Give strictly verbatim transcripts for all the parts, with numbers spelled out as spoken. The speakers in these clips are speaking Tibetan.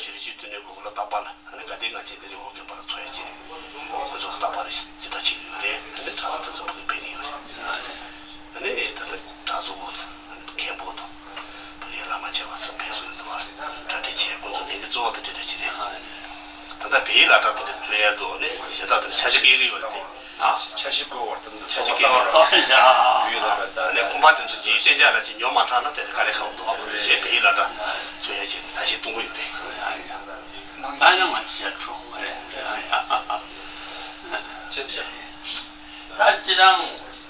དེ་རེ་ཅིག་དུས་ནས་གོ་ལ་རྟག་པར་ལ་ཨ་ནི་དགའ་ལྡན་ལྔ་བཅས་དེ་རིང་གོ་གི་བར་འཚོ་ཡ་ཅིག་རེད། ཁོ་ཚོ་རྟག་པར་ཇི་ལྟར་བྱེད་ཀྱི་ཡོད་རེད། ཨ་ནི་གྲྭ་ཚང་དེ་ཚོ་ཕ་གི་ཕེབས་ཀྱི་ཡོད་རེད། ཨ་ནི་ད་ལྟ་གྲྭ་ཚང་གོ་མཁན་པོ་དང་ཕ་གིའི་བླ་མ་བྱས་པ་ཚོ་ཕེབས་སོང་འདུག་བ། གྲ་སྒྲིག་བྱས་ཁོ་ཚོ་ལས་ཀ་གཙོ་བོ་དེ་དེ་འདྲ་ཅིག་རེད། ད་ལྟ་བལ་ཡུལ་སློབ་གྲྭ་དེ་འདྲ་བཙུགས་ཡ་འདུག་ཨ་ནི་གཞན་དག་དེ་འདྲ་འཆར་གཞི་བཀལ་གྱི་ཡོད་རེད་དེ། ཨ། འཆར་གཞི་བཀོད་བར་དུ་འཆར་གཞི་བཀལ་གྱི་ཡོད་རེད། ཡ། ཡུལ་ལ་རེད་ད། ཨ་ནི་ཁོམ་པ་དེ་ཚོ་ཅིག་གཏན་འཇགས་ལ་ཅིག་ཉོ་མ་ཐག་ན་དེ་ཚོ་དཀའ་ལས་ཁག་པོ་འདུག་ཨ་ནི་གཞན་བལ་ཡུལ་སློབ་གྲྭ་བཙུགས་ཡ་ཅིག་ད་ཞིག་གཏོང་གི་ཡོད་རེད། ཡ་ཡ། ད་ཡང་ང་ཅི་ཡ་ཐུག་མ་རེད། ཅི་བྱ། ད་སྤྱི་བཏང་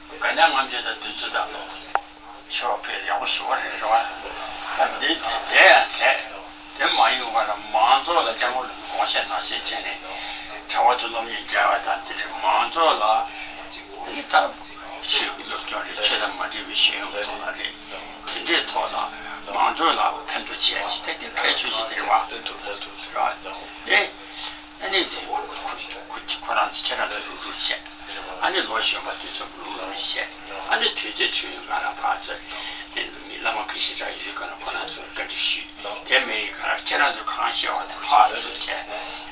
དགའ་ལྡན་ལྔ་བཅུ་དང་དུས་ཚོད་དང་ལོ། ཆོས་འཕེལ་ཡག་པོ་ཞུ་བ་རེད་རེད་བ། ད་འདི་དེ་དེ་ཡང་བྱས། དེ་མ་ཡིན་པ་ལ་མང་ཚོགས་ལ་སྐྱབས་མགོན་དགོངས་བཞེས་གནང་བཞེས་བྱས་ནས་གྲྭ་པ་ཚོ་སློབ་གཉེར་རྒྱག་པ་དང་དེ་འདྲའི་མང་ཚོགས་ལ་ནི་ད་ཆོས་ཀྱི་སློབ་སྦྱོང་རེད། ཆོས་དང་མ་འདྲེས་པའི་ཤེས་ཡོན་ཐོག་ལ་རེད། དེ་འདྲའི་ཐོག་ལ་མང་ཚོགས་ལ་ཕན་ཐོགས་བྱས་ཅིག་དེ་དེ་གལ་ཆེ་ཤོས་དེ་རེད་བ། རེད་བ། ཨེ། ཨ་ནི་དེ་ཁོ་ཁོ་ཁོ་རང་ཚོ་ཁྱེད་རང་ཚོ་རུག་རུག་བྱས། ཨ་ནི་ལོ་གཞོན་པ་དེ་ཚོ་རུག་རུག་བྱས། ཨ་ནི་དུས་ཚོད་ཆུང་ཡུལ་ང་རང་ཕར་ཚོ་ཨ་ནི་མི་བླ་མ་དགེ་བཤེས་གྲྭ་ཡོད་དུས་ག་ན་ཁོ་རང་ཚོར་བཀའ་འདྲི་ཞུས། དེ་མིན་ག་ར་ཁྱེད་རང་ཚོ་གང་ཤེས་པ་དེ་ཕར་ཚུར་བྱས།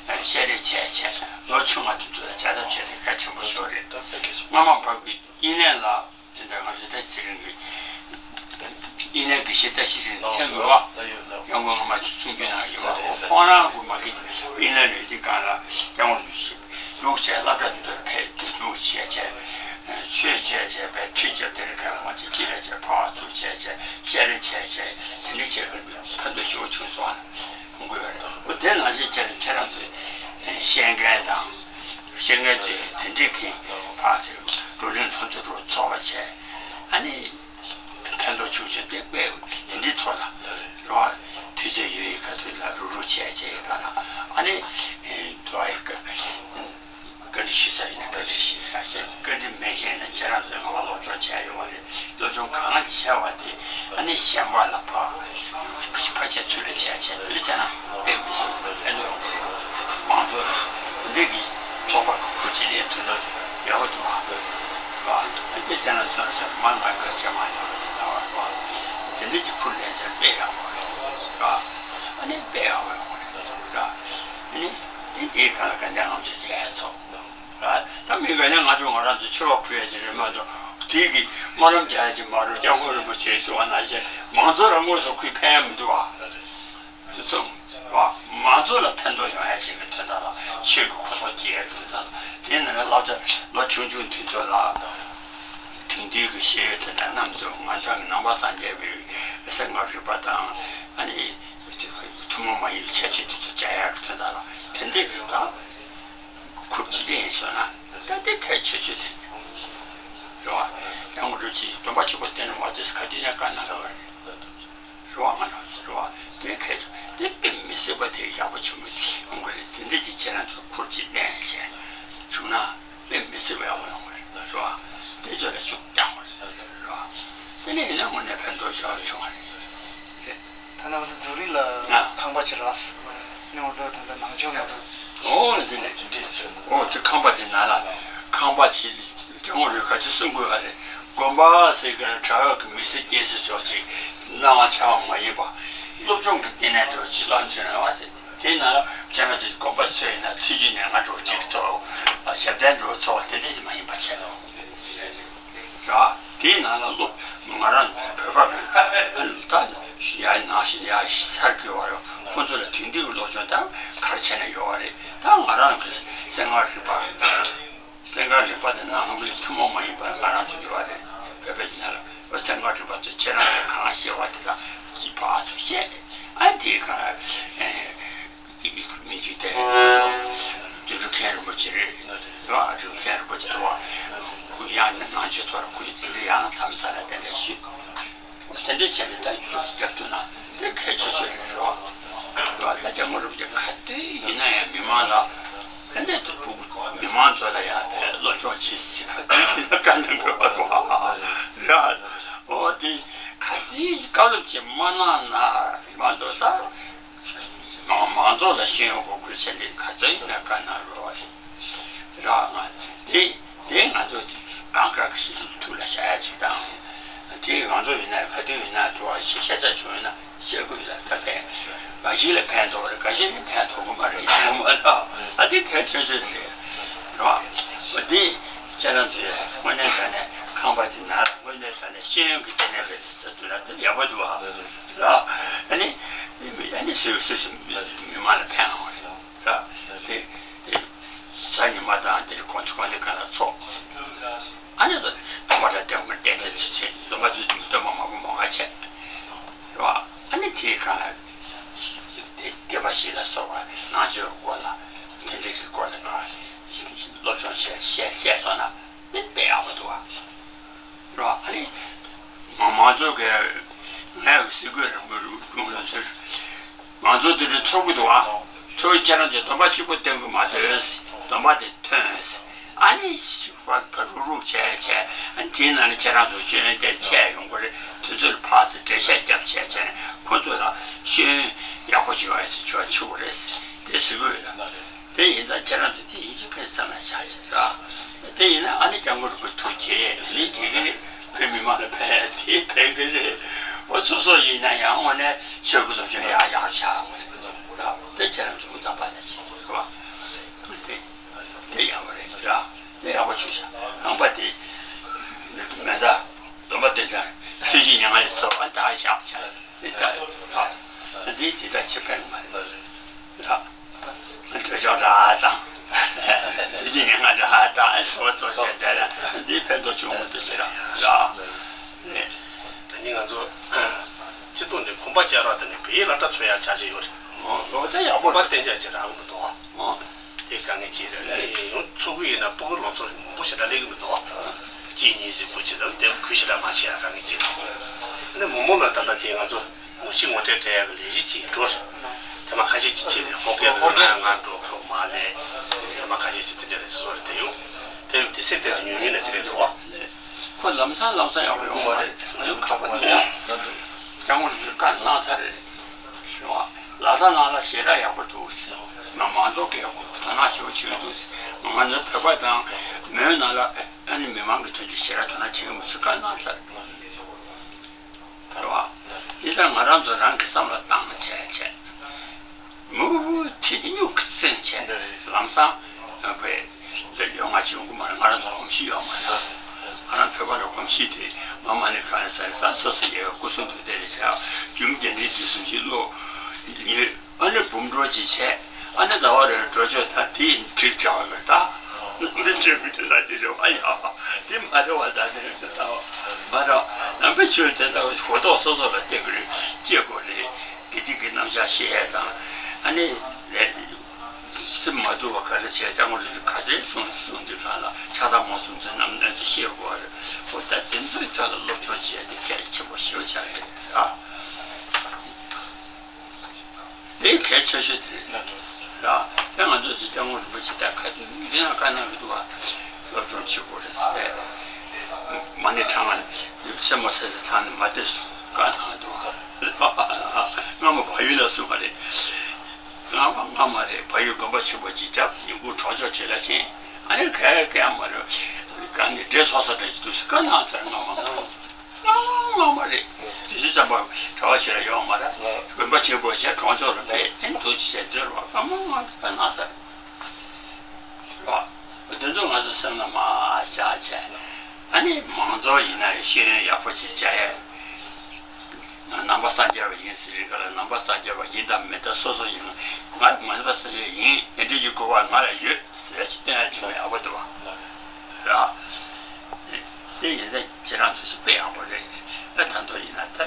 བཤད་རེས་བྱས་བྱས་ལོ་ཆུང་བ་དེ་ཚོ་ལ་བྱ་ཐབས་བྱས་ཏེ་གལ་ཆེན་པོ་ཞིག་རེད། སྔ་མ་བར་དུ་དབྱིན་ལན་ལ། དེ་འདྲ་ང་ཚོ་བཀྲ་ཤིས་ཚེ་རིང་གིས་དབྱིན་ལན་གྱི་གཞིས་ཆགས་ཤིག་རིང་མཚན་དགོས་པ། ཡང་སྒོས་ང་མ་གཅིག་གསུང་རྒྱུ་ནང་ཡོད་པ། ཁོང་རང་གི་མ་གི་དབྱིན་ལན་ལ་ཡོད་དུས་སྒང་ལ་སྐྱབས་མགོན་རིན་པོ་ཆེ་ཡུག་བྱས་སློབ་གྲྭ་འདི་ཚོར་ཕེབས་ཏེ་ཡུག་བྱས་བྱས་ཆོས་བྱས་བྱས་པའི་ཁྲིད་རྒྱབ་དེར་ཁ་མ་ཅིག་ཅི་ལས་བྱས་ཕར་ཚུར་བྱས་བྱས་བཤད་རེས་བྱས་བྱས་དེ་འདྲ་བྱས་པའི་ཕན་ཐོགས་ཞེ་པོ་བྱུང་སོང་ཨ། ཁོང་གིས་ཡོད་རེད། འོ་དེ་ནང་བཞིན་ཁྱེད་ཁྱེད་རང་ཚོས་བཤད་མཁན་དང་། བཤད་མཁན་ཚོས་དེ་འདྲས་ཀྱི་ཕར་ཚུར་བགྲོ་གླེང་ཚོགས་འདུ་འདྲ་ཚོགས་པ་བྱས། ཨ་ནི་ཕན་ཐོགས་ཆུང་ཆུང་དེ་དཔེ་དེ་འདྲའི་ཐོག་ལ་རོགས་དུས་ཚོད་ཡོད་ཡོད་ག་དུས་ལ་རུག་རུག་བྱས་བྱས་ག་ལ་ཨ་ནི་དུ་ཨ་ཡི་ག་བཀའ་འདྲི་ཞུ་ས་ཡིན་ན་བཀའ་འདྲི་ཞུ་ས་བྱས། བཀའ་འདྲི་མེད་བཞིན་ན་ཁྱེད་རང་ཚོས་ང་ལ་སློབ་སྦྱོང་བྱས་ཡོད་པ་རེད། སློབ་སྦྱོང་གང་བྱས་པ་དེ་ཨ་ནི་གཞན་པ་ལ་ཕར་ཕར་ཆེར་ཚུར་ལ་བྱས་བྱས་དེ་འདྲ་བྱས་ན་དཔེ་མི་སྲིད་པ་ཕན་ཐོགས་ཡོང་གི་རེད། མང་ཚོགས་ལ་དེ་འདྲས་ཀྱི་ཚོགས་པ་ཁག་ཁུར་ཅིག་ལེན་ཐུབ་ན་ཡག་པོ་འདུག་ཨ། རེད་བ། དེ་བྱས་ན་སོང་ཟེར་མ་ལ་ཁ་ཆེ་མ་ཡག་པོ་ཅིག་ལ་བ་རེད་བ། དེ་འདྲས་ཀྱི་ཁུར་ལེན་ཚེ་དཔེ་ཡག་པོ་རེད་བ། ཨ་ནི་དཔེ་ཡག་པོ་ཡོང་གི་རེད་བ། ཨ་ནི་དེ་འདིའི་སྒང་ལ་དགའ་ལྡན་ལྔ་མཆོད་ལྷན་ཚོགས། ད་མི་ག་ནས་ང་ཚོ་ང་རང་ཚོ་ཆོས་པ་ཕུལ་ཡ་ཅིག་རེད་མ་གཏོགས་དེ་གི་སྨོན་ལམ་རྒྱག་ཡ་ཅིག་མ་རེད། སྐྱབས་མགོན་རིན་པོ་ཆེས་གསུངས་པ་ནང་བཞིན་མང་ཚོགས་ལ་དངོས་སུ་ཁུར་ཕན་ཡ་མི་འདུག་བ། དེ་ཚོ་བ་མང་ཚོགས་ལ་ཕན་ཐོགས་ཡོང་ཡ་ཅིག་གི་དོན་དག་ལ་ཆོས་ཀྱི་གོ་རྟོགས་སྐྱེ་ཡ་དོན་དག་ལ་དེ་ནང་ལ་བསླབ་བྱ་ལོ་ཆུང་ཆུང་དེ་ཚོ་ལ་དེང་དུས་ཀྱི་ཤེས་ཡོན་དེ་དག་རྣམས་སུ་ང་ཚང་གི་ནང་པ་སངས་རྒྱས་པའི་གསང་སྔགས་རིག་པ་དང་ཨ་ནི་ཐུན་མོང་མ་ཡིན་ཁྱད་ཆོས་དེ་ཚོ་སྦྱར་ཡ་གི་དོན་དག་ལ་དེ་འདྲའི་རིགས་དང་། ཁུར་ཅིག་ལེན་ཤོག་ན་ད་དེ་གལ་ཆེ་ཤོས་དེ་རེད་བ། ཡང་འགྲོ་ཅིག་སྡོམ་པ་གཅིག་པོ་བསྟེན་ནས་མ་ཐོས་ག་དུས་ནས་དཀའ་ན་ར་བ་རེད། རེད་བ་ང་རང་རེད་བ། དེ་གལ་ཆེ་དེ་དཔེ་མི་སྲིད་པ་དེ་ཡག་པོ་བྱུང་མི་ཡོང་གི་རེད། དེ་འདྲ་ཅིག་ཁྱེད་རང་ཚོ་ཁུར་ཅིག་ལེན་བྱས་བྱུང་ན་དཔེ་མི་སྲིད་པ་ཡག་པོ་ཡོང་གི་རེད་རེད་བ། དེ་ཚོ་ལ་ཤུགས་རྒྱག་དགོས་རེད་རེད་བ། དེ་ནས་ཡིན་ན་དངོས་གནས་ཕན་ཐོགས་ཞེ་པོ་བྱུང་བ་རེད། རེད། ད་ནང་དུ་རྫོང་རིང་ལ་ཨ། ཁང་པ་ཅིག་རག་ནི་འོ་ཚོ་ད་ལྟ་ནང་ཆོས་མ་གཏོགས། ཨོ་དེ་ནས་འོ་དེ་ཁང་པ་དེ་ནང་ལ་ཁང་པ་ཅིག་དེ་འོ་རེད། ག་ཅི་གསུང་དགོས་པ་རེད། དགོན་པ་ཟེར་ག་གྲྭ་བ་གི་མི་ཚེ་སྐྱེལ་ས་ཕྱོགས་ཅིག་སྣང་བ་འཆར་བ་མ་ཡིན་པ། སློབ་སྦྱོང་གི་ལྟེ་གནས་འདྲ་བོ་ཅིག་སློབ་སྦྱོང་རེད་བ་ཟེར། དེ་ནང་ལ་བྱས་ན་དེ་དགོན་པ་ཚོས་ཡིན་ན་ཚེས་བཅུ་ནས་ང་འགྲོ་ཅིག་ཚོགས་ཞབས་བརྟན་འགྲོ་ཚོགས་དེ་འདྲ་ཅིག་མ་ཡིན་པ་བྱས། ར། དེའི་ནང་ལ་སློབ་ང་རང་བོད་པ་གི་ད་ཡ་ནང་བཞིན་ཡ་ས་དགོས་པ་རེད། ཁོང་ཚོ་ལ་དེང་དུས་ཀྱི་སློབ་སྦྱོང་དང་ག་རེ་བྱས་ན་ཡོད་པ་རེད། ད་ང་རང་གི་གསང་སྔགས་རིག་པ། གསང་སྔགས་རིག་པ་དེ་ནང་པའི་ཐུན་མོང་མ་ཡིན་པར་ང་རང་ཚོ་ཡོད་པ་རེད། བོད་པའི་ནང་ལ་གསང་སྔགས་རིག་པ་དེ་ཁྱེད་རང་ཚོ་གང་ཤེས་པ་དེ་དག་ཅིག་ཕར་ཚུར་བཤད། ཨ་དེའི་སྒང་ལ། མི་གཅིག་དེ། དེ་རུ་མཁན་རིན་པོ་ཆེ་རེད། རེད་བ། རུ་མཁན་རིན་པོ་ཆེ་དོ་བ། སྐུ་ཡང་ནང་ཆོས་ཐོག་ལ་སྐུ་ཡི་དེ་རུ་ཡང་མཚམས་མཚམས་ལ་དེ་འདྲ་ཞུ། དེ་འདྲ་བྱས་ནས་ད་ཡུལ་སྐྱབས་ཐུབ་ན་དེ་གལ་ཆེ་ཤོས་རེད་རོ། རེད་བ། ད་སྐྱབས་མགོན་རིན་པོ་ཆེ་ག་དུས་ཡིན་ན་ཡང་མི་མང་ལ། དེ་འདྲ་དུ་ཕུག་མི་མང་ཚོ་ལ་ཡང་དེ་སློབ་སྦྱོང་བྱེད་སྲིད་ག་དུས་ཡིན་ན་བཀའ་གནང་དགོས་པ་རེད་བ། རེད་བ། འོ་དེ་ག་དུས་བཀའ་སློབ་ཅིག་མ་གནང་ན་མ་གཏོགས་ད། མང་མང་ཚོགས་ལ་ཤེས་ཡོན་དགོས་མཁོ་ཆེ་འདི་ག་ཚོད་ཡིན་ན་བཀའ་གནང་རོགས། ར་ང་དེ་དེ་ང་ཚོ་གང་ག་གི་ཤེས་ཐུབ་ཐུབ་ལ་བྱ་ཡ་ཅིག་དང་། དེ་ང་ཚོ་ཡིན་ན་ག་དུས་ཡིན་ན་དུ་བ་ཤེས་ཤ་ཚ་བྱུང་ཡིན་ན་བཤད་དགོས་ལ་ད་བས། འགའ་ཞིག་ལ་ཕན་ཐོགས་རེད། འགའ་ཞིག་ལ་ཕན་ཐོགས་གི་མ་རེད། ཡག་པོ་མ་རེད། ཨ་དེ་གལ་ཆེ་ཤོས་རེད། རེད་བ། འོ་དེ་ཁྱེད་རང་ཚོས་དངོས་གནས་དྲང་གནས་ཁང་པ་དེ་ནང་ལ་དངོས་གནས་དྲང་གནས་ཤེས་ཡོན་གྱི་ལྟེ་གནས་རེད་ཟེར་དུས་ན་དེ་ཡག་པོ་འདུག་བ། རེད་བ། ཨ་ནི་ཨ་ནི་སུ་སུ་སུ་མི་མང་ལ་ཕན་ཡོང་རེད། རེད་བ། དེ་དེ་གཟའ་ཉི་མ་དང་དེ་རིང་ཁོང་ཚོ་ཁོང་ཚོའི་སྒང་ལ་ཚོགས། ཨ་ནི་སྟོན་པ་དང་སྟོན་པ་བསྟན་ཚེ་ཚེ་ཚེ་སྟོན་པ་ཚོས་སྟོན་པ་མང་པོ་མང་ག་བྱས། རེད་བ། ཨ་ནི་དེའི་སྒང་ལ་དེ་སྡེ་པ་བཞི་ལ་སོགས་པ་ནང་ཆོས་སྐོར་ལ་དེ་འདྲའི་གི་སྐོར་ལ་སློབ་སྦྱོང་བཤད་བཤད་བཤད་སོང་ན་དཔེ་ཡག་པོ་འདུག་བ། རེད་བ། ཨ་ནི་མང་མང་ཚོགས་ཀྱི་ངས་ཟེར་དགོས་རེད་མི་རུང་ལ་ཚོས། ང་ཚོ་འདི་འདྲའི་ཚོགས་ཀྱི་འདུག་བ། ཚོགས་ཁྱེད་རང་ཚོས་སྡོམ་པ་གཅིག་པོ་བསྟེན་གི་མ་འདོད། སྡོམ་པ་དེ་ཐོན། ཨ་ནི་བ་བ་རུག་རུག་བྱས་བྱས། ཨ་ནི་དེའི་ནང་ནས་ཁྱེད་རང་ཚོ་ཤེས་ཡོན་དེ་ཆད་ཡོང་གི་རེད། དེ་ཚོ་ལ་ཕར་ཚུར་འགྲེལ་བཤད་རྒྱབ་བྱས་བྱས་ནས་ཁོ་ཚོ་ལ་ཤེས་ཡོན་ཡག་པོ་ཞིག་ཡོང་ཡ་ཞིག་ཆོག་ཆོག་གི་རེད། དེ་ཟེར་གི་ཡོད་ལ། དེ་ཡིན་ཙང་ཁྱེད་རང་ཚོ་དེ་ཡིན་གཅིག་མིན་གཅིག་སེམས་ལ་བཞག་བྱས་ར། དེ་ཡིན་ན་ཨ་ནི་སྐྱབས་མགོན་རིན་པོ་ཆེ་ཐུགས་དགྱེས། དེ་ནས་དེ་གི་བོད་མི་མང་ལ་ཕན་དེ་ཕན་གི་རེད། འོ་སོ་སོ་ཡིན་ན་ཡང་དངོས་གནས་ཆོས་ཀྱི་སློབ་སྦྱོང་ཡག་ཡག་བྱ་དགོས་རེད། དེ་ཁྱེད་རང་ཚོ་གུས་དང་བ་དང་བྱེད་དགོས་རེད་བ། དེ་དེ་ཡག་པོ་རེད་ར། དེ་ཡག་པོ་བྱུང་ཤག་ཁང་པ་དེ་མེ་མདའ་སྡོམ་པ་དེ་འདྲ་ཚེས་བཞི་ཉིན་ང་ཡི་ཚོ་བ་ད་བཞག་བྱ། དེ་ལྟར་ཨ་འདི་དེ་ལྟར་ཆེ་ཕན་མ་རེད་ཨ། འདོད་ཆགས་འདྲ་དང་། དེ་བཞིན་ཡང་ང་འདྲ་དང་ཚོ་ཚོ་བྱས་བྱས་ལ་འདི་ཕན་ཐོགས་བྱུང་མི་འདུག་ཅེས་ར་ར། ད་ནི་ང་ཚོ་སྤྱི་ཚོགས་འདི་གོམ་པ་རྒྱག་རོགས་དེ་ནི་བོད་ཡིག་སློབ་གྲྭ་ཚོ་ཡག་ཆགས་ཀྱི་ཡོད་རེད། ཨོ་ལོ་དེ་ཡག་པོ་གོམ་པ་རེད། གཏན་འཇགས་ཀྱི་རག་མི་འདུག་ཨ། ཨོ། དེ་དཀའ་ངལ་ཅིག་རེད། ནི་ཡང་ཚོགས་ཀྱི་ཡིན་ན་སྤུ་གུ་ལོ་ཚོ་མང་པོ་ཞེ་དྲག་སླེབས་ཀྱི་མི་འདུག་ཨ། གཅིག་གཉིས་ཟིག་པོ་ཅིག་དང་དེ་གུས་ཞེ་དྲག་མ་བྱེད་ཡ་དཀའ་ངལ་ཅིག་རེད། ནི་མི་མང་ལ་ད་ལྟ་ཅིག་ང་ཚོ་ནོར་སྲིད་ངོ་སྤྲོད་སྤྲད་ཡ་གི་ལས་གཞི་ཅིག་འགྲོ་རེད། དེ་མ་ཁ་ཤས་ཅིག་བྱས་ནས་ཧོབ་སྟེ་ལ་ང་ང་འགྲོ་ཁོ་མ་ལས་དེ་མ་ཁ་ཤས་ཅིག་དེ་འདྲ་རེད་ཟེར་བཟོ་རེད། དེ་ཡོང་དེ་ཡོང་དེ་སེ་བལྟས་ཚེ་ཉུང་ཉུང་ནས་ཅི་རེད་འདུག་ཨ། ཁོ་ལམ་སང་ལམ་སང་ཡག་པོ་ཡོང་བ་རེད། ང་ཚོ་ཁ་པར་ནས་སྐྱབས་མགོན་རིན་པོ་ཆེས་བཀའ་གནང་ཚར་རེད། རེད་བ། ལ་དྭགས་ནང་ལ་ཞེ་དྲག་ཡག་པོ་འདུག་ཟེར། ང་མང་ཚོགས་ཀྱི་ཡག་པོ་དོ་སྣང་ཞེ་པོ་བྱེད་ཀྱི་འདུག་ཟེར། ང་ཚོ་བོད་པ་དང་མོན་ནང་ལ་ཨ་ནི་མི་མང་གི་དོན་དུ་ཞེ་དྲག་དོ་སྣང་བྱེད་ཀྱི་མི་འདུག་ཟེར་བཀའ་གནང་ཚར་རེད། རེད་བ། འདི་ལྟར་ང་རང་ཚོ་རང་གི་བསམ་བློ་བཏང་བྱས་བྱས། མུ་མཐུད་དེ་སྨྱུག་གི་སེང་བྱས་ལམ་སང་བས་ལས་ཡོང་ང་བྱེད་ཡོང་གི་མ་རེད། ང་རང་ཚོ་གོམས་གཤིས་ཡོད་མ་རེད། ང་རང་བོད་པ་ལ་གོམས་གཤིས་དེ་མ་མ་ནི་གང་ས་རེད། ས་སོ་སོ་ཡས་སྐུ་གསུང་ཐུགས་རྟེན་རེད་བྱས། རྒྱུན་རྒྱ་འདྲེན་དུས་སུ་ཞིག་བློ་ཉེ། ཨ་ནི་འབུམ་སྒྲོལ་ཅིག་བྱས། ཨ་ནི་ཟླ་བ་རེར་འགྲོ་ཆོག་ད་དེ་ཡིན་འགྲིག་བྱ་བ་མེད་ད། ནང་པའི་ཆོས་ཀྱི་དེ་ལ་དེ་རེ་བ་ཡ། དེ་མ་རེ་བ་ད་དེ་རེ་ད་བ། མ་རེད། ནང་པའི་ཆོས་དེ་ལྟ་བུ་གོ་རྟོགས་སོ་སོ་ལ་སྐྱེ་དགོས་རེད། སྐྱེ་དགོས་རེད། དགེ་སྡིག་གི་རྣམ་གཞག་ཤེས་ཡས་དང་། ཨ་ནི་ལས་སེམས་མ་དུལ་བ་ག་རེ་བྱས་ཀྱང་ངོ་རེ་ག་ཚོད་གསུང་གསུང་དུས་གང་ལ་ཕྱག་དང་མོ་གསུམ་ཚོའི་རྣམ་གནོན་ཚོ་ཤེས་དགོས་རེད། ཨོ་ད་དེ་ཚོའི་ཐད་ལ་སློབ་སྦྱོང་བྱས་ཏེ་གལ་ཆེན་པོ་ཞེ་པོ་ཆགས་རེད་ཨ། དེ་གལ་ཆེ་ཤོས་དེ་རེད། ར། དེ་ང་ཚོ་ཅིག་སྐྱབས་མགོན་རིན་པོ་ཆེ་ལྟར་ཁ་འདི་ན་བཀའ་གནང་གི་འདུག་བ། སློབ་སྦྱོང་བྱེད་དགོས་རེད་ཟེར་ཏེ། མ་ཎི་བགྲང་བ་སེ་མོ་སེ་སེ་ཚང་ནས་མ་བསྡད་སུ་བཀའ་གནང་གི་འདུག་བ། སྔ་མོ་བལ་ཡུལ་ལ་སོང་བ་རེད། སྔ་མ་སྔ་མ་རེད། བལ་ཡུལ་དགོན་པ་ཆེན་པོ་ཅིག་རྒྱབ་ཉིན་གུང་གྲོང་ཆོག་བྱེད་ལ་ཕྱིན། ཨ་ནི་ག་ག་མ་རེད། ག་ནས་འདྲེ་ཚོགས་ས་འདྲ་ཅིག་འདུག་ཟེར་བཀའ་གནང་ཚར། སྔ་མ་སྔ་མ། སྔ་མ་སྔ་མ་རེད། དེ་དུས་ཙམ་པ་གྲྭ་བ་ཞིག་ལ་ཡོང་མ་རེད། དགོན་པ་ཆེན་པོ་ཞིག་གྲོང་ཆོག་ལ་ཕེབས། ཨེ་འདུག་ཅེས་བྱས་འདིར་བ་སྔ་མ་སྔ་མ་ཕེབས་གནང་ཚར། རེད་བ། དེ་ཚོ་ང་ཚོ་སེམས་ལ་མ་བཞག་བྱས། ཨ་ནི་མང་ཚོགས་ཡིན་ན་ཤེས་ཡོན་ཡག་པོ་ཞིག་སྦྱང་ཡས། ནང་པ་སངས་རྒྱས་པ་ཡིན་ཟེར་རིགས་ག་ལ་ནང་པ་སངས་རྒྱས་པ་ཡིན་དང་མིན་དང་སོ་སོ་ཡིན། ང་ནང་པ་སངས་རྒྱས་ཡིན། དེ་འདྲ་ཡི་གོ་བ་ང་ལ་ཡོད་ཟེར་ཞིག་སྟོན་ཡ་བྱུང་ཡག་པོ་འདུག་བ། ར། དེ་ཡིན་ཙང་ཁྱེད་རང་ཚོ་ཚོ་དཔེ་ཡག་པོ་རེད། ཨ་ད་དུང་ཡིན་ན་ད་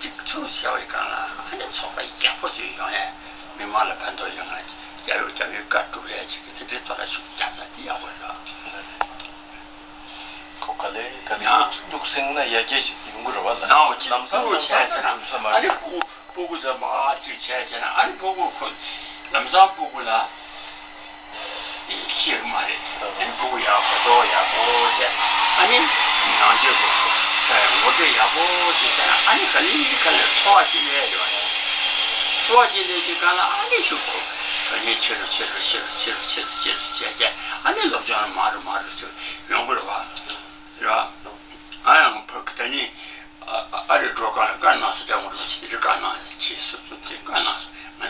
གཅིག་ཚུར་བྱ་བའི་སྒང་ལ་ཨ་ནི་ཚོགས་པ་ཡག་པོ་ཅིག་ཡོང་ཡས། མི་མང་ལ་ཕན་ཐོགས་ཡོང་ཡས་ཅིག་རྒྱབ་ཡོད་རྒྱབ་ཡོད་བཀའ་སྒྲུབ་ཡས་ཅིག་གི་དེ་འདྲའི་ཐོག་ལ་ཤུགས་རྒྱབ་ན་དེ་ཡག་པོ་རེད། ཁོ་ག་ལེ་ག་ལེ་ཡང་སྨྱུག་སེང་ན་ཡར་རྒྱས་ཤིག་ཡོང་གི་རེད་བ། ལ་ཡང་ཅིག་ལམ་སང་ལམ་སང་ཅིག་གྲུབ་ས་མ་ཨ་ནི་རེད། སྤུ་སྤུ་གུ་ཚོ་མ་ཅིག་བྱས་བྱས་ན་ཨ་ནི་སྤུ་གུ་ཁོ་ལམ་སང་སྤུ་གུ་ལ་ཤེས་ཀྱི་མ་རེད། ཨ་ནི་སྤུ་གུ་ཡག་པོ་གཏོགས་ཡག་པོ་བྱས་ཨ་ནི་ནང་ཆོས་པོ་ཁོ་ངོ་སྤྲོད་ཡག་པོ་ཞིག་བྱས་ན་ཨ་ནི་ག་ལེ་ག་ལེ་འཚོ་བ་ཅིག་ལས་ཡོད་རེད། འཚོ་བ་ཅིག་ལས་ཀྱི་སྒང་ལ་ཨ་ནི་ཤུགས་ཁོ་ག་ལེ་ཆེ་རུ་ཆེ་རུ་ཆེ་རུ་ཆེ་རུ་ཆེ་རུ་ཆེ་རུ་བྱས་བྱས་ཨ་ནི་སློབ་སྦྱོང་མང་རུ་མང་རུ་ཅིག་ཡོང་གི་རེད་བ། རེད་བ། ང་ཡང་བོད་ཀྱི་ད་ནི་ཨ་ཨ་རི་འགྲོ་སྒང་ལ་བཀའ་གནང་སོང་། སྐྱབས་མགོན་རིན་པོ་ཆེ་རི་བཀའ་གནང་ཆེ་སུ་སུ་དེ་བཀའ་གནང་སོང་།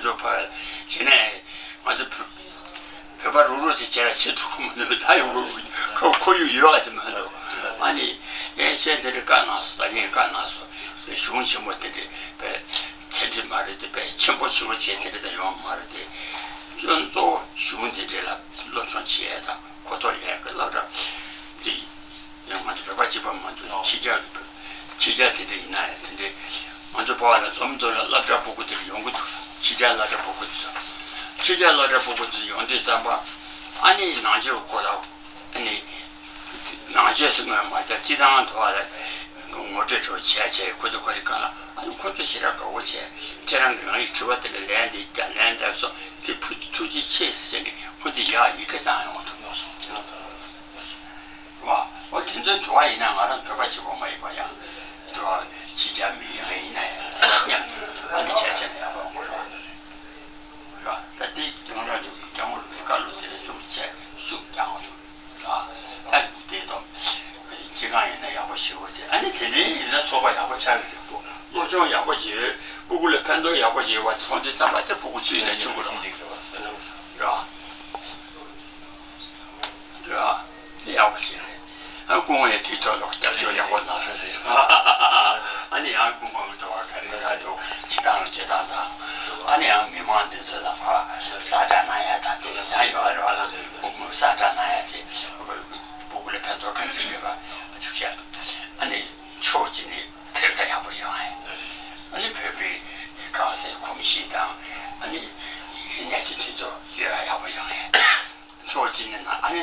ཡོད་པ་ཅིག་མ་གཏོགས། ཨ་ནི་ཡན་ཆད་དེ་འདྲ་བཀའ་གནང་སོང་། ད་ངས་བཀའ་གནང་སོང་། གཞུང་ཆེན་མོ་དེ་འདྲ་དཔེ་ཚད་འདྲི་མ་རེད་དེ། དཔེ་ཆེན་པོ་ཆེ་བ་བྱས་དེ་འདྲ་ད་ཡོང་མ་རེད་དེ། ཁྱོད་གཙོ་བོ་གཞུང་དེ་འདྲ་ལ་སློབ་སྦྱོང་བྱེད་ཡ་དང་གོ་རྟོགས་ལེན་གྱི་སློབ་གྲྭ་འདི། ང་ཚོ་བོད་པ་གཅིག་པ་མ་གཏོགས་ཕྱི་རྒྱལ་གྱི་ཕྱི་རྒྱལ་དེ་འདྲ་ཡིན་ན་ཡང་དེ་འདྲའི་ང་ཚོ་བོད་ལ་འཛོམས་འཛོམས་ལ་སློབ་གྲྭ་སྤུ་གུ་དེ་འདྲ་ཡོང་གི་འདུག་ཕྱི་རྒྱལ་སློབ་གྲྭ་སྤུ་གུ་དེ་ཚོ། ཕྱི་རྒྱལ་སློབ་གྲྭ་སྤུ་གུ་དེ་ཚོ་ཡོང་དུས་ཙམ་པ། ཨ་ནི་ནང་ཆོས་ཁོ་ལ་ཨ་ནི་ནང་ཆོས་སུ་ངོས་མ་བྱ་སྤྱི་བཏང་དུ་བ་ལ་ངོ་སྤྲོད་བྱས་བྱས། ཁོ་ཚོ་ཁོ་རེ་གང་ལ་ཨ་ནི་ཁོ་ཚོ་ཞེ་དྲག་དགའ་བོ་བྱས། ཁྱེད་རང་གི་རང་ཡིག་དྲི་བ་དེ་ལ་ལན་འདི་ཀྱང་ལན་འདེབས་སོང་། དེ་ཕུ་ཐུགས་རྗེ་ཆེ་ཟེར་ནས་ཁོ་ཚོས་ཡག་ཡི་གེ་བཏང་ཡོང་གི་འདུག་ལགས་སོ། རེད་བ། འོ་དེ་ཚོའི་དུ་བ་ཡིན་ན་ང་རང་བོད་པ་གཅིག་པོ་མ་ཡིན་པ་ཡང་དུ་བ་ཕྱི་རྒྱལ་མི་ཡང་ཡིན་ན་ཡང་དེ་དང་མཉམ་དུ་ཨ་ནི་བྱས་བྱས་ནས་ཡག་པོ་ཡོང་གི་རེད་བ། རེད་བ། ད་དེ་ཡོང་ར་འདུག་སྐྱབས་མགོན་རིན་པོ་ཆེའི་བཀའ་སློབ་དེ་ལ་སུ་བྱས་ཤུགས་རྒྱག་དགོས་འདུག་རེད་བ། ད་དེ་དང་སྤྱི་ཁང་ཡིན་ན་ཡག་པོ་ཞེ་པོ་བྱས། ཨ་ནི་དེ་འདྲའི་ཡིན་ན་ཚོགས་པ་ཡག་པོ་ཆགས་ཀྱི་རེད། སློབ་སྦྱོང་ཡག་པོ་བྱས། སྤུ་གུ་ལ་ཕན་ཐོགས་ཡག་པོ་བྱས་པ་སོང་དུས་ཙམ་པ་དེ་སྤུ་གུ་ཚུད་ནས་ཆུང་གི་རེད་བ། རེད་བ། རེད་བ། དེ་ཡག་པོ་བྱས་རེད། ཨ་སྐུ་ངོ་ཡང་དེའི་ཐོག་ལ་རྒྱབ་སྐྱོར་ཡག་པོ་གནང་རེད། ཨ་ནི་ཡང་སྐུ་ངོ་གི་ཐོག་ལ་ག་རེ་ག་འདུག་བྱེད་སྟངས་ལ་བྱེད་སྟངས་དང་། ཨ་ནི་ཡང་མི་མང་འདི་ཚོ་ལ་ཕར་གསལ་བསྒྲགས་གནང་ཡ་དང་དེ་ཡང་ཡོད་རེད་བ་ལ། སྐུ་ངོ་གསལ་བསྒྲགས་གནང་ཡ་དེ་སྤུ་གུ་ལ་ཕན་ཐོགས་ག་ཚོད་ཡོད་པ་ཅིག་བཤད། ཨ་ནི་ཕྱོགས་གཅིག་ནས་བོད་ད་ཡག་པོ་ཡོང་ཡ། ཨ་ནི་བོད་པའི་གང་ཟེར་གོམས་གཤིས་དང་། ཨ་ནི་གནས་ཚུལ་དེ་ཚོ་ཡོད་ཡག་པོ་ཡོང་ཡ། ཕྱོགས་གཅིག་ནས་ན་ཨ་ནི་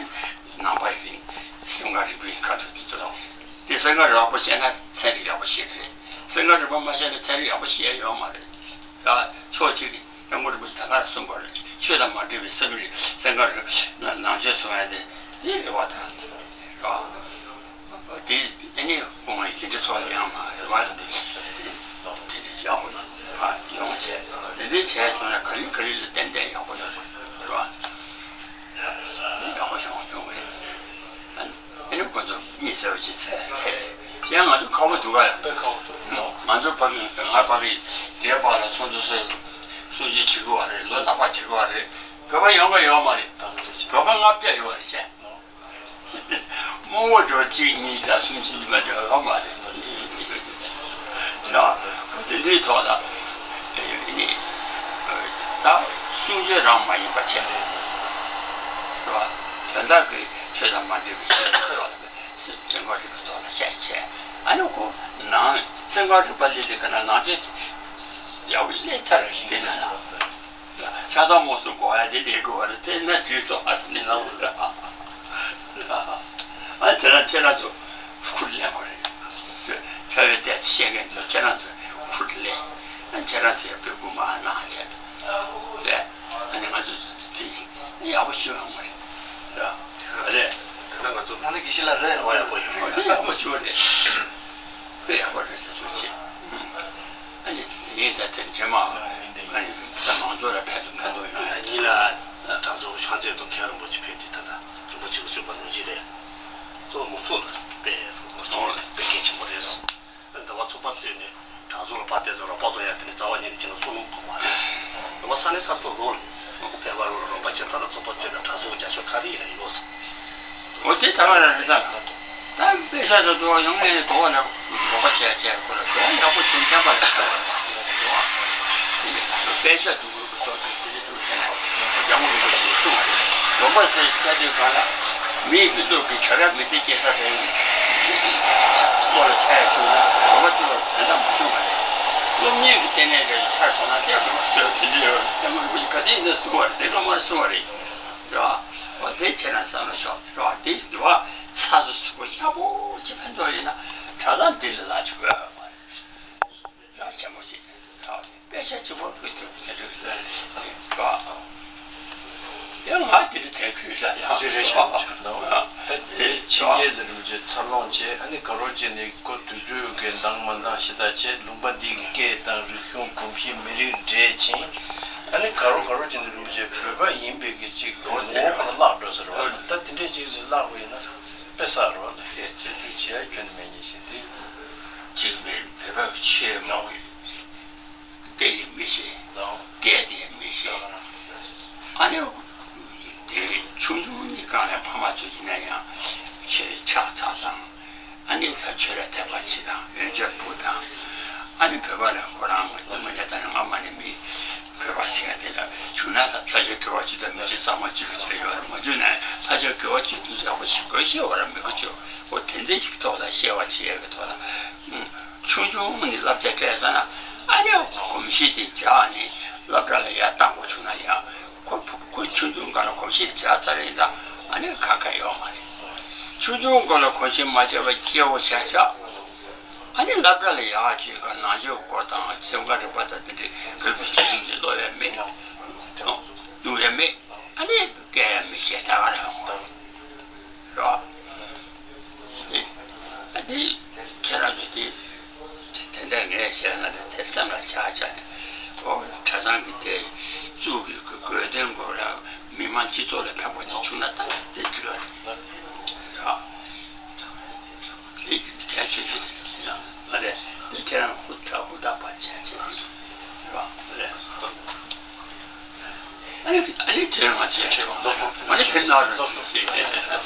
ནང་པ་ཡིན་སེམས་ཁམས་རིག་པའི་ཁ་ཐུག་དེ་ཚོ་དང་། དེ་སེམས་ཁམས་རིག་པ་ཤེས་ན་ཚན་རིག་ཡག་པོ་ཤེས་ཀྱི་རེད། སེམས་ཁམས་རིག་པ་མ་ཤེས་ན་ཚན་རིག་ཡག་པོ་ཤེས་ཡ་ཡོད་མ་རེད། ཡ་ཕྱོགས་གཅིག་གིས་སྐྱབས་མགོན་རིན་པོ་ཆེ་ད་ག་རང་གསུངས་པ་རེད། ཆོས་དང་མ་འབྲེལ་བའི་སེམས་རིག་སེམས་ཁམས་རིག་ནང་ཆོས་གསུང་ཡ་དེ་དེ་རེད་བ། ད་རེད་བ། དེ་ཨ་ནི་སྐུ་ངོ་ཡིས་དེ་འདྲའི་ཚོགས་ལ་ཡང་མ་རེད་བ། དེ་དེ་དེ་ཡག་པོ་ན་ཡོང་བྱས་དེ་འདྲའི་བྱས་བྱུང་ན་ག་ལེ་ག་ལེ་ལ་ཏན་ཏན་ཡག་པོ་ཡོང་གི་རེད་བ། དེ་ཡག་པོ་ཡོང་ཡོང་གི་རེད། ཨ་ནི་ཁོ་ཚོ་གཉིད་སད་པ་ཅིག་ཚད་ཚད་ཡང་ང་ཚོ་ཁག་པོ་འདུག་ག་ཡ། དཔེ་ཁག་པོ་འདུག་ང་ཚོ་ཕ་གི་ང་ཕ་གི་འདྲེ་པ་ལ་ཚོ་ཚོ་ཚོ་གསུང་ཆོས་བྱེད་དགོས་བ་རེད། ལོ་རྟག་པར་བྱེད་དགོས་བ་རེད། བོད་པ་ཡོང་གི་ཡོད་མ་རེད། བོད་པ་ལྔ་བརྒྱ་ཡོད་བ་རེད་བཤད། རྨོ་བོ་འགྲོ་གཅིག་གཉིས་དང་གསུམ་བཞི་མ་འགྲོ་ཡོད་མ་རེད། ཡ། དེ་འདྲའི་ཐོག་ལ་ཨེ་ནི་ད་གསུང་ཆོས་རང་མ་ཡིན་པ་བྱས་རེད་བ། དོན་དག་གི་ཆོས་དང་མ་འབྲེལ་བའི་ཆོས་ཀྱི་ཐོག་ལ་སེམས་ཁམས་རིག་པའི་ཐོག་ལ་བཤད་བྱས། ཨ་ནི་ཁོ་ནང་སེམས་ཁམས་རིག་པ་ལས་དེ་ག་ན་ནང་ཆོས་ཡག་པོ་སླེབས་ཚར་རེད། དེ་ན་ལ། ཆགས་སྡང་རྨོངས་གསུམ་འགོག་ཡ་དེ་ལས་དགོས་པ་རེད། དེ་ན་དྲིན་གཟོ་བ་དེ་ནི་ལ་འོ་ར། ཨ་དེ་ན་ཁྱེད་རང་ཚོ་ཁུར་ལེན་དགོས་རེད། ཆ་བའི་ལྟས་ཤེས་མཁན་ཚོ་ཁྱེད་རང་ཚོ་ཁུར་ལེན། ཨ་ཁྱེད་རང་ཚོའི་སྤུ་གུ་མ་གནང་བྱས་ལས། ཨ་ནི་ང་ཚོ་དེ་ཡག་པོ་ཞུ་ཡོང་གི་རེད། ར་རེད། དེ་ན་ང་ཚོ་ལྷ་ན་དགེ་བཤེས་ལགས་རེད། འོ་ཡག་པོ་ཡོད་རེད། དེ་ཡག་པོ་ཞུ་རེད། དཔེ་ཡག་པོ་རེད། ཆེ་ཐུགས་རྗེ་ཆེ། ཨ་ནི་དེ་ཡིན་ད་དེ་རྗེས་མ་ཨ་ནི་ད་མང་ཚོགས་ལ་ཕན་ཐོགས་ཕན་ཐོགས་ཡོང་ཡ། ཉིན་ལ་གྲྭ་ཚོགས་ཤང་ཚད་དུ་མཁན་རིན་པོ་ཆེ་ཕེབས་ཏེ་ད་ལྟ་རིན་པོ་ཆེ་གིས་གསུངས་པ་ནང་བཞིན་རེད། གཙོ་བོ་མང་ཚོགས་ལ་དཔེ་རོགས་སྐྱོར་དཔེ་གལ་ཆེན་པོ་རེད། ད་བ་ཚོགས་པ་བཙུགས་ནས་གྲྭ་ཚོགས་ལ་ཕར་བལྟས་ཚེ་རོགས་པ་ཚོ་ཡ་དེ་ནས་རྩ་བ་ཉིད་ནས་བྱས་ན་བསོད་ནམས་གོ་མ་རེད། ད་བ་ས་གནས་ས་ཐོག་ལོ་ལ་བོད་པ་རོགས་ལ་རོགས་པ་བྱས་ད་ལ་ཚོགས་པ་བཙུགས་ནས་གྲྭ་ཚོགས་རྒྱ་ཆོས་ག་རེ་ཡིན་ན་ཡོད་ས། འོ་དེ་ད་ག་རང་རེད་ད། ད་དཔེ་ཆ་དང་དུ་བ་ཡོང་ངེས་ནས་དུ་བ་ལ་རོགས་པ་བྱས་བྱས་ཁོ་ལ་དུ་བ་ཡག་པོ་བྱུང་བསྟན་པ་ལ་བྱས་པ་དང་དུ་བ་དཔེ་ཆ་དུ་བ་གི་སོགས་དུ་དེ་རེད་དུ་བྱས་ན་སྐྱབས་མགོན་རིན་པོ་ཆེས་གསུངས་པ་རེད། དགོན་པ་ཟེར་བྱ་དེ་ག་ལ་མིའི་མི་ལུགས་ཀྱི་བྱ་ར་མི་ཚེ་སྐྱེལ་ས་རེད། བློ་ལ་འཆར་ཡ་བྱུང་ན་དགོན་པ་ཚོ་ལ་དོན་དག་མ་བྱུང་བ་རེད། སློབ་གཉེར་གྱི་ལྟེ་གནས་རེ་ཆགས་སོང་ན་དེ་དགོན་པ་ཚོས་དེ་འདྲ་ཡོད་རེད། སྐྱབས་མགོན་རིན་པོ་ཆེ་ག་དུས་ཡིན་ན་གསུང་བ་རེད། དེ་སློབ་མར་གསུང་བ་རེད། རེད་བ། འོ་དེ་ཁྱེད་རང་བསམ་བློ་ཤོག་རེད་བ། དེ་འདི་བ་ཚ་ས་ཚུགས་པ་ཡག་པོ་ཅིག་ཕན་ཐོགས་ཡིན་ན་གྲྭ་ཚང་འདི་ལ་ལ་ཅིག་དགོས་ཡོད་མ་རེད། ཡག་ཆེན་པོ་ཅིག་རེད་བ། དཔེ་ཆ་གཅིག་པོ་དགོས་འདུག་དེ་འདྲ་རེད་བ། ཡང་ང་དེ་འདྲ་དྲན་ཁུལ་ལ་ཡང་ཅི་རེད་ཤག་ཅིག་གནང་བ། ད་དེ་ཕྱི་རྒྱལ་ཟེར་རིན་པོ་ཆེ་འཚར་ལོངས་བྱས། ཨ་ནི་ག་རོ་ཅིག་ནས་ཁོ་དུས་ཚོད་ཀྱི་འདང་མ་འདང་ཞིབ་ལྟ་བྱས། ལུང་པ་འདི་གི་སྐད་དང་རིག་གཞུང་གོམས་གཤིས་མི་རིགས་འདྲེས་ཕྱིན། ཨ་ནི་ག་རོ་ག་རོ་ཅིག་ནས་རིན་པོ་ཆེ་བོད་པ་ཡིན་པའི་གི་ཅིག་ངོ་བོ་ཁོ་ན་བརླག་འགྲོ་ཟེར་བ། ད་དེ་འདྲས་ཅིག་ལ་བརླག་པ་ཡིན་ན་དཔེ་བསགས་རོགས་ལ་བྱེད་དུས་བྱེད་ཡ་ཁྱོན་ནས་མེད་ཉེ་ཞིག་དེ་ཅིག་མེད། བོད་པ་ཆོས་མང་གི་སྐད་ཡིག་མི་ཤེས། སྐད་དེ་མི་ཤེས། ཨ་ནི་དེ་ཆུང་ཆུང་ནས་གང་ལ་ཕ་མ་ཚོ་ཡིན་ན་ཡང་ ཆོས་ཕྱག་འཚལ་དང་། ཨ་ནི་ད་ཆོས་ལ་དད་པ་ཆེ་དང་། འོན་ཀྱང་བུ་དང་། ཨ་ནི་བོད་པ་ལ་ཁོ་རང་སྡུག་བསྔལ་ད་ནི་སྔ་མ་ནས་མི་བོད་པ་ཟེར་ཡ་དེ་ལ་བྱུང་ན་ད་ལྷ་ཆོས་དགེ་བ་ཅི་དང་མི་ཅི་ཚང་མ་ཅི་རུ་ཅི་ཡོད་ར། མ་བྱུང་ན་ལྷ་ཆོས་དགེ་བ་ཅི་དུ་ཡག་པོ་ཞིག་དགོས་ཤེས་བ་ར་མི་དགོས་ཅི། འོ་དེ་འདྲ་ཞིག་ཐོག་ལ་བཤད་པ་བྱེད་ཡ་གི་ཐོག་ལ། ཆུང་ཆུང་ནས་བསླབ་བྱ་སྤྲད་ཚར་ན། ཨ་ནི་གོམས་གཤིས་དེ་འཇགས་ནས་སློབ་གྲྭ་ལ་ཡར་བཏང་དགོས་བྱུང་ན་ཡང་། ཁོ་ཁོ་ཆུང་ཆུང་སྒང་ལ་གོམས་གཤིས་འཇགས་ཚར་ཡིན་ད། ཨ་ནི་ཁག་ཁག་ཡོད་མ་རེད། ཆུང་ཆུང་སྒང་ལ་གོམས་གཤིས་མ་འཇགས་པ་སྐྱེ་བོ་ཆགས་ཆགས། ཨ་ནི་སློབ་གྲྭ་ལ་ཡར་བཅུག་ག་ནང་ཆོས་སྐོར་དང་སེམས་ཁམས་རིག་པ་དང་དེ་འདྲའི་བོད་ཀྱི་སྤྱི་ཚོགས་འདི་ཀློག་ཡ་མེད། སློབ་ཡ་མེད། ཨ་ནི་སྐད་ཡ་མི་ཤེས་ད་ག་རེ་ཡོང་གི་རེད། རེད་བ། དེ་ཨ་དེ་ཁྱེད་རང་ཚོ་དེ་དེ་འདྲ་ངས་བཤད་ན་དེ་སེམས་ལ་ཆགས་ཆགས་ནས། ཨོ་གྲྭ་ཚང་གི་དེ་བཙུགས་གི་དགོས་དོན་དགོས་ར། མི་མང་སྤྱི་ཚོགས་ལ་ཕན་པ་ཅིག་བྱུང་ན་ད་དེ་འགྲིག་རེད་བ། དེ་གལ་ཆེ་ཤོས་དེ་རེད། མ་རེད། དེ་ཁྱེད་རང་ཧུར་ཐག་ཧུར་ཐག་པ་བྱས་བྱས་རེད་བ། མ་རེད། ཨ་ནི་ཨ་ནི་དེར་ང་ཚོས་ཆེ་བ་མ་ནི་དེ་ན་རུ་ཞེས།